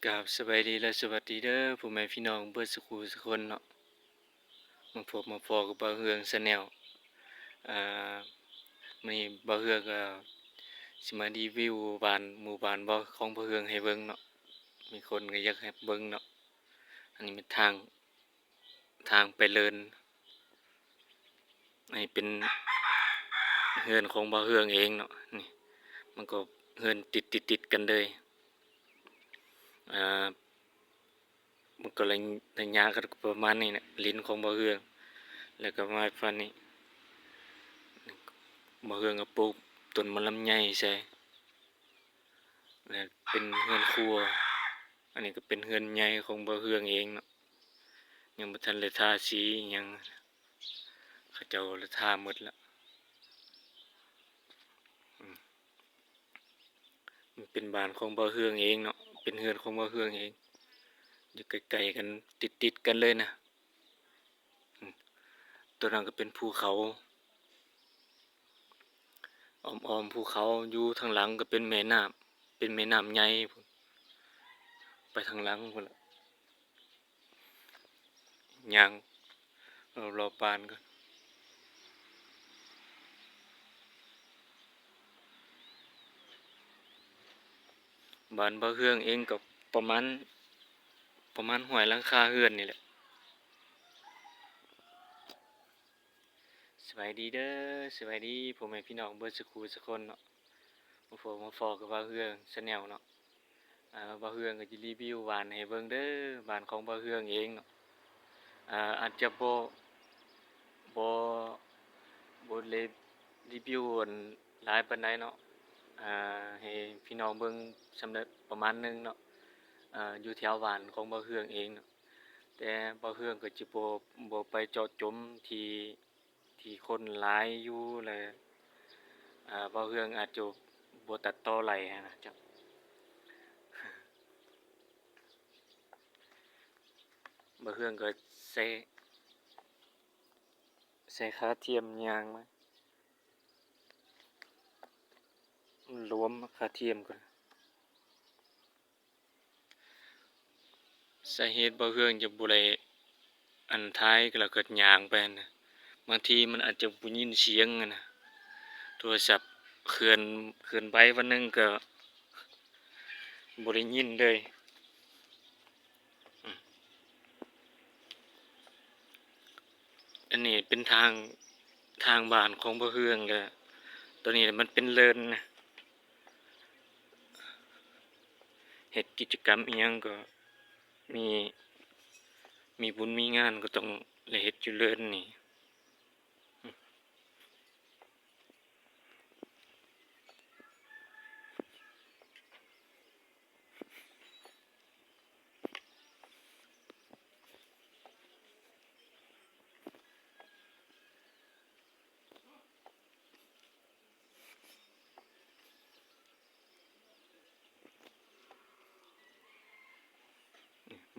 ກາບສະບາຍດີ ແລະ ສະຫວັດດີເດີ ພໍ່ແມ່ພີ່ນ້ອງເບິດສູ່ຄູ່ສູ່ຄົນເນາະ. ມາພົບມາພໍ້ກັບບ່າວເຮືອງ Channel. ອາ ມື້ນີ້ບ່າວເຮືອງກໍຊິມາຣີວິວບ້ານ ໝູ່ບ້ານ ຂອງບ່າວເຮືອງໃຫ້ເບິ່ງເນາະ. ມີຄົນກໍຢາກໃຫ້ເບິ່ງເນາະ. ອັນນີ້ແມ່ນທາງ ທາງໄປເລີນ. ອັນນີ້ເປັນເຮືອນຂອງບ່າວເຮືອງເອງເນາະ. ນີ້ມັນກໍເຮືອນຕິດ ຕິດ ຕິດກັນເລີຍ. ອາ ມັນກໍໄລຍະ ໄລຍະກໍປະມານນີ້ແຫຼະ ດິນຂອງບ່າວເຮືອງ. ແລ້ວກໍມາຝັ່ງນີ້ ບ່າວເຮືອງກໍປູກຕົ້ນໝາກລຳໄຍໃສ່ ແລະ ເປັນເຮືອນຄົວ. ອັນນີ້ກໍເປັນເຮືອນໃຫຍ່ຂອງບ່າວເຮືອງເອງເນາະ. ຍັງບໍ່ທັນໄດ້ທາສີຫຍັງ ເຂົາເຈົ້າລະທາໝົດລະ. ອືມ ມັນເປັນບ້ານຂອງບ່າວເຮືອງເອງເນາະ ເປັນເຮືອນຂອງບ່າວເຮືອງເອງ. ຢູ່ໃກ້ໆກັນ ຕິດໆກັນເລີຍນະ. ອືມ ໂຕນັ້ນກໍເປັນພູເຂົາ. ອ້ອມໆພູເຂົາ ຢູ່ທາງຫຼັງກໍເປັນແມ່ນ້ຳ ເປັນແມ່ນ້ຳໃຫຍ່ພຸ້ນ ໄປທາງຫຼັງພຸ້ນລະ. ຍ່າງລອບໆບ້ານກ່ອນ. ບ້ານບ່າວເຮືອງເອງກໍປະມານ ປະມານຮ້ອຍຫຼັງຄາເຮືອນນີ້ແຫຼະ. ສະບາຍດີເດີ ສະບາຍດີພໍ່ແມ່ພີ່ນ້ອງເບິດສູ່ຄູ່ສູ່ຄົນເນາະ. ມາພົບມາພໍ້ກັບບ່າວເຮືອງ Channel ເນາະ. ອາ ບ່າວເຮືອງກໍຈະຣີວິວບ້ານໃຫ້ເບິ່ງເດີ ບ້ານຂອງບ່າວເຮືອງເອງເນາະ. ອາ ອາດຈະບໍ່ ບໍ່ ບໍ່ໄດ້ຣີວິວອັນຫຼາຍປານໃດເນາະ. ອາ ໃຫ້ພີ່ນ້ອງເບິ່ງສ່ຳໃດປະມານໜຶ່ງເນາະ. ອາ ຢູ່ແຖວບ້ານຂອງບ່າວເຮືອງເອງເນາະ. ແຕ່ບ່າວເຮືອງກໍຈະບໍ່ ບໍ່ໄປເຈາະຈົງທີ່ ທີ່ຄົນຫຼາຍຢູ່ ແລະ ອາ ບ່າວເຮືອງອາດຈະບໍ່ຕັດຕໍ່ໄຫຼຫັ້ນນະ. ເຈົ້າ ບ່າວເຮືອງກໍໃສ່ ໃສ່ຂາທຽມຍ່າງມາ ລວມຂາທຽມກ່ອນ. ສາເຫດບ່າວເຮືອງຈະບໍ່ໄດ້ ອັນ ຖ່າຍແລ້ວກໍຍ່າງໄປຫັ້ນນະ ບາງທີມັນອາດຈະບໍ່ຍິນສຽງຫັ້ນນະ. ໂທລະສັບເຄື່ອນ ເຄື່ອນໄປວັນໜຶ່ງກໍບໍ່ໄດ້ຍິນເລີຍ. ອັນນີ້ເປັນທາງ ທາງບ້ານຂອງພໍ່ເຮືອງ ແລະ ຕອນນີ້ມັນເປັນເລີນນະ. ເຮັດກິດຈະກຳອີ່ຫຍັງກໍມີ ມີບຸນມີງານກໍຕ້ອງໄດ້ເຮັດຢູ່ເລີນນີ້.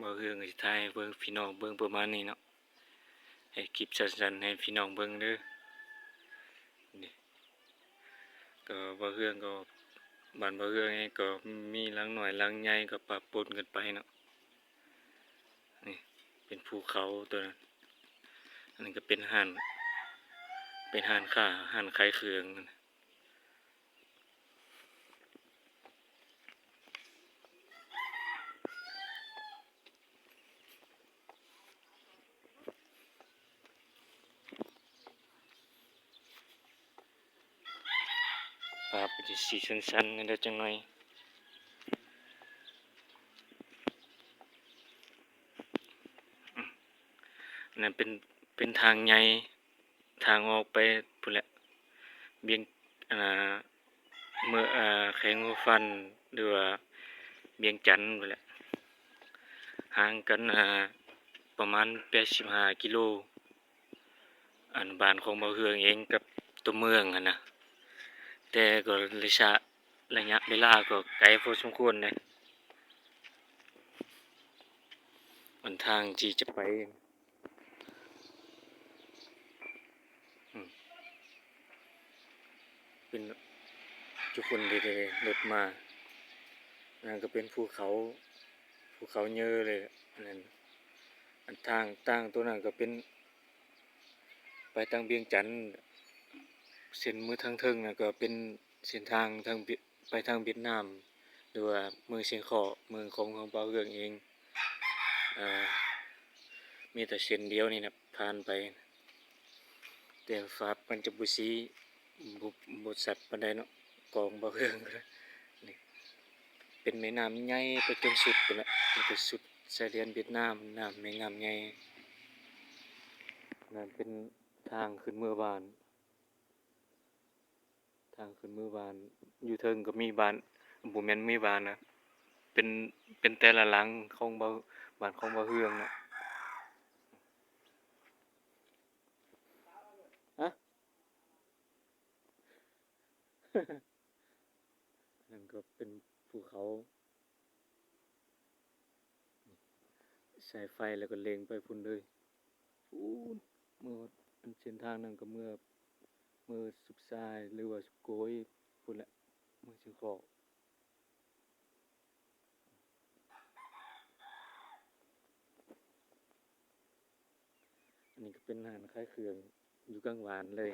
ບ່າວເຮືອງຊິຖ່າຍໃຫ້ເບິ່ງ ພີ່ນ້ອງເບິ່ງປະມານນີ້ເນາະ. ເຮັດຄລິບສັ້ນໆໃຫ້ພີ່ນ້ອງເບິ່ງເດີ. ນີ້ກໍບ່າວເຮືອງກໍ ບ້ານບ່າວເຮືອງນີ້ກໍມີຫຼັງນ້ອຍຫຼັງໃຫຍ່ກໍປະປົນກັນໄປເນາະ. ນີ້ເປັນພູເຂົາຕົວນັ້ນ. ອັນນີ້ກໍເປັນຮ້ານ ເປັນຮ້ານຄ້າ ຮ້ານຂາຍເຄື່ອງ. ພາບກໍຈະສີສັ້ນໆແດ່ຈັກໜ້ອຍ. ອັນນັ້ນເປັນ ເປັນທາງໃຫຍ່ ທາງອອກໄປພຸ້ນແຫຼະ ວຽງ ອ່າ ເມືອງ ເອີ ແຂວງຫົວພັນ ຫຼືວ່າວຽງຈັນພຸ້ນແຫຼະ ຫ່າງກັນ ອ່າ ປະມານແປດສິບຫ້າກິໂລ. ອັນ ບ້ານຂອງບ່າວເຮືອງເອງກັບຕົວເມືອງຫັ້ນນະ ແຕ່ກໍໄລຍະ ໄລຍະເວລາກໍໄກພໍສົມຄວນເດ້ ອັນທາງທີ່ຈະໄປ. ອືມ ເປັນຈຸຄົນເດ ລົດມາ ອັນນັ້ນກໍເປັນພູເຂົາ ພູເຂົາເຍີເລີຍ. ອັນນັ້ນ ອັນທາງ ທາງໂຕນັ້ນກໍເປັນໄປທາງວຽງຈັນ, ເສັ້ນເມືອງທາງເທິງນັ້ນກໍເປັນເສັ້ນທາງທາງ ໄປທາງຫວຽດນາມ ຫຼືວ່າເມືອງຊຽງຂອງ ເມືອງຂອງ ຂອງບ່າວເຮືອງເອງ. ເອີ ມີແຕ່ເສັ້ນດຽວນີ້ແຫຼະຜ່ານໄປ, ແຕ່ຟ້າມັນຈະບໍ່ສີ ບໍ່ ບໍ່ຊັດປານໃດເນາະ ຂອງບ່າວເຮືອງ. ນີ້ເປັນແມ່ນ້ຳໃຫຍ່ໄປຈົນສຸດພຸ້ນແຫຼະ, ໄປສຸດຊາຍແດນຫວຽດນາມ, ນ້ຳ ແມ່ນ້ຳໃຫຍ່. ນັ້ນເປັນທາງຂຶ້ນເມືອບ້ານ. ທາງຂຶ້ນເມືອບ້ານ ຢູ່ເທິງກໍມີບ້ານ, ບໍ່ແມ່ນມີບ້ານນະ ເປັນ ເປັນແຕ່ລະຫຼັງຂອງບ່າວ ບ້ານຂອງບ່າວເຮືອງນະ. ຮະ? ນັ້ນກໍເປັນພູເຂົາ. ສາຍໄຟແລ້ວກໍເລັງໄປພຸ້ນເລີຍ. ພຸ້ນ ເມືອ ອັນເສັ້ນທາງນັ້ນກໍເມືອ ເມືອສຸບຊາຍ ຫຼືວ່າສຸບໂກຍພຸ້ນແຫຼະ ເມືອງຊຽງຂອງ. ອັນນີ້ກໍເປັນຮ້ານຂາຍເຄື່ອງຢູ່ກາງບ້ານເລີຍ.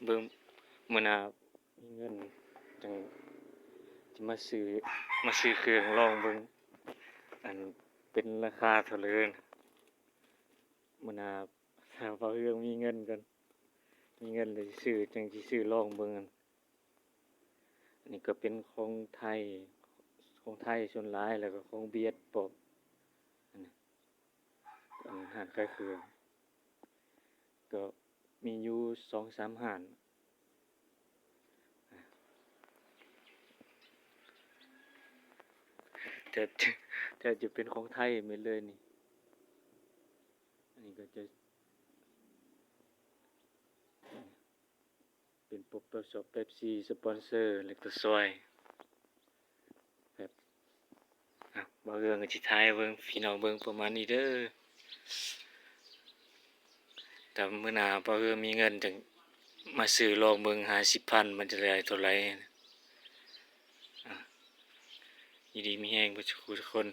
ເບິ່ງ ມື້ໜ້າມີເງິນຈັ່ງຈະມາຊື້ ມາຊື້ເຄື່ອງລອງເບິ່ງ ອັນເປັນລາຄາເທົ່າໃດ. ມື້ໜ້າຖ້າບ່າວເຮືອງມີເງິນກ່ອນ, ມີເງິນແລ້ວຊິຊື້ ຈັ່ງຊິຊື້ລອງເບິ່ງ. ອັນນີ້ກໍເປັນຂອງໄທ ຂອງໄທສ່ວນຫຼາຍ ແລ້ວກໍຂອງຫວຽດພ້ອມ. ອັນນີ້ ອັນຮ້ານຂາຍເຄື່ອງກໍມີຢູ່ສອງສາມຮ້ານ ແທບ ແທບຈະເປັນຂອງໄທໝົດເລີຍນີ້. ອັນນີ້ກໍຈະເປັນ Pepsi ສະປອນເຊີເລັກຕະຊອຍ. ແບບ ອ່ະ ບ່າວເຮືອງກໍຊິຖ່າຍໃຫ້ເບິ່ງ ພີ່ນ້ອງເບິ່ງປະມານນີ້ເດີ. ຖ້າມື້ໜ້າບ່າວເຮືອງມີເງິນ ຈັ່ງມາຊື້ລອງເບິ່ງ ຫ້າສິບພັນ ມັນຈະໄດ້ເທົ່າໃດ. ອ່ະ ຢູ່ດີມີແຮງເບິດສູ່ຄົນ.